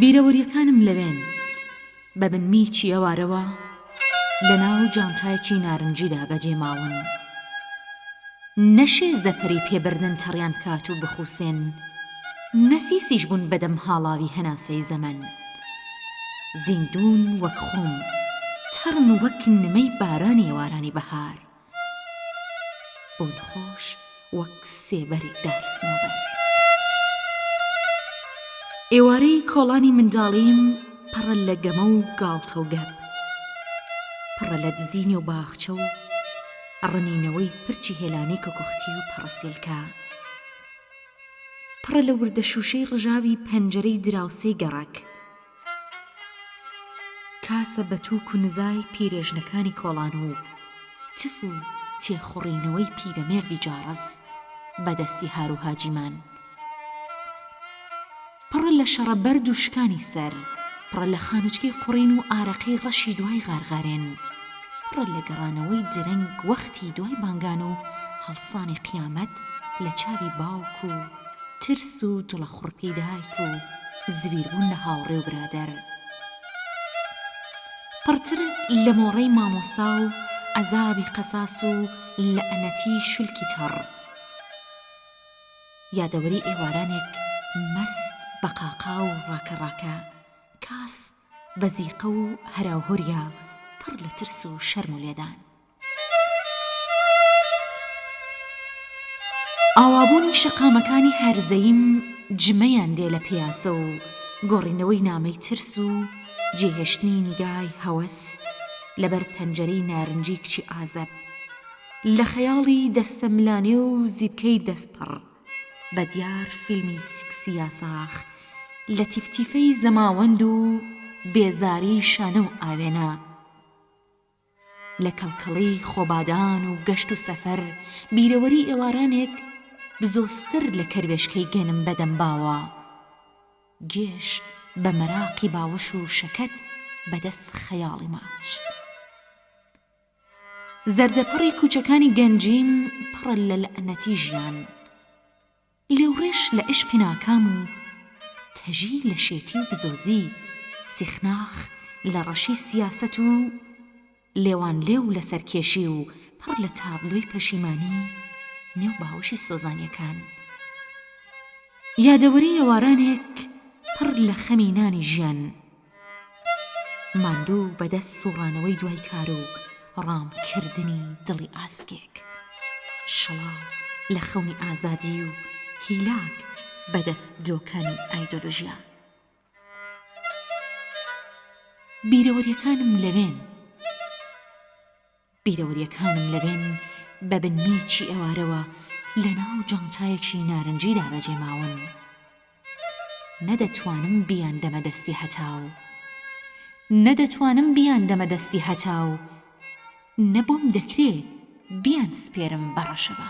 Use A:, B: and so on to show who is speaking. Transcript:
A: بیرەوەرییەکانم لەوێن، بە بنمیچی ئێوارەوە لە ناو جانتایەکی نارنجیدا بەجێ ماون. نەشێ زەفەری پێ بردن تەڕیان بکات و بخووسێن، نە سیسیش بوون بە دەم هاڵاوی هەناسەی زەمەن. زیندوون وەک خۆم، تەڕن وەک نمەی بارانی ئێوارانی بەهار. بۆنخۆش وەک سێبەری دار سنەوبەر. ئێوارەی کۆڵانی منداڵیم پڕە لە گەمە و گاڵتە و گەپ، پڕە لە دزی نێو باخچە و ڕنینەوەی پرچی هێلانەی کۆکۆختی و پەڕەسێلکە، پڕە لە وردە شووشەی ڕژاوی پەنجەرەی دراوسێی گەڕەک. کاسە بە تووک و نزای پیرێژنەکانی کۆڵان و تف و تێخوڕینەوەی پیرەمێردی جاڕس بە دەستی هاروهاجیمان. پڕە لە شەڕە بەرد و شکانی سەر، پڕە لە خانوچکەی قوڕین و ئارەقەی ڕەشی دوای غارغارێن، پڕە لە گەڕانەوەی درەنگ وەختی دوای بانگان و هەڵسانی قیامەت لە چاوی باوک و ترس و دڵەخوڕپێی دایک و زویربوون لە هاوڕێ و برادەر. پڕتر لە مۆڕەی مامۆستا و عەزابی قەساس و لەعنەتی شولکی تەڕ. یادەوەری ئێوارانێک مەست بە قاقا و ڕاکە ڕاکە، کاس بە زیقە و هەراوهوریا پڕ لە ترس و شەرم و لێدان. ئاوابوونی شەقامەکانی هەرزەییم جمەیان دێ لە پیاسە و گۆڕینەوەی نامەی ترس و جێهێشتنی نیگای هەوەس لەبەر پەنجەرەی نارنجی کچی ئازەب لە خەیاڵی دەستەملانێ و زیپکەی دەستپەڕ بە دیار فیلمی سیکسی یاساخ لە تیفتیفەی زەماوەند و بێزاری شانە و ئاوێنە لە کەڵکەڵەی خۆبادان و گەشت و سەفەر بیرەوەری ئێوارانێک بزۆزتر لە کەروێشکەی گەنم بە دەم باوە گێژ بە مەراقی باوەش و شەکەت بە دەست خەیاڵی ماچ زەردەپەڕی کوچەکانی گەنجیم پڕە لە لەعنەتی ژیان. لێوڕێژ لە عیشقی ناکام و تەژی لە شێتی و بزۆزی، سیخناخ لە ڕەشی سیاسەت و لێوانلێو لە سەرکێشی و پڕ لە تابلۆی پەشیمانی نێو باوەشی سۆزانیەکان. یادەوەری ئێوارانێک پڕ لە خەمی نانی ژیان. ماندوو بە دەست سوڕانەوەی دوای کار و ڕام کردنی دڵی ئاسکێک شڵاو لە خەونی ئازادی و هیلاک بە دەست درۆکانی ئایدۆلۆژیا. بیرەوەریەکانم لەوێن. بیرەوەریەکانم لەوێن بە بنمیچی ئێوارەوە لە ناو جانتایەکی نارنجیدا بەجێ ماون. نە دەتوانم بیاندەمە دەستی هەتاو. نە دەتوانم بیاندەمە دەستی هەتاو، نە بۆم دەکرێ بیانسپێرم بە ڕەشەبا.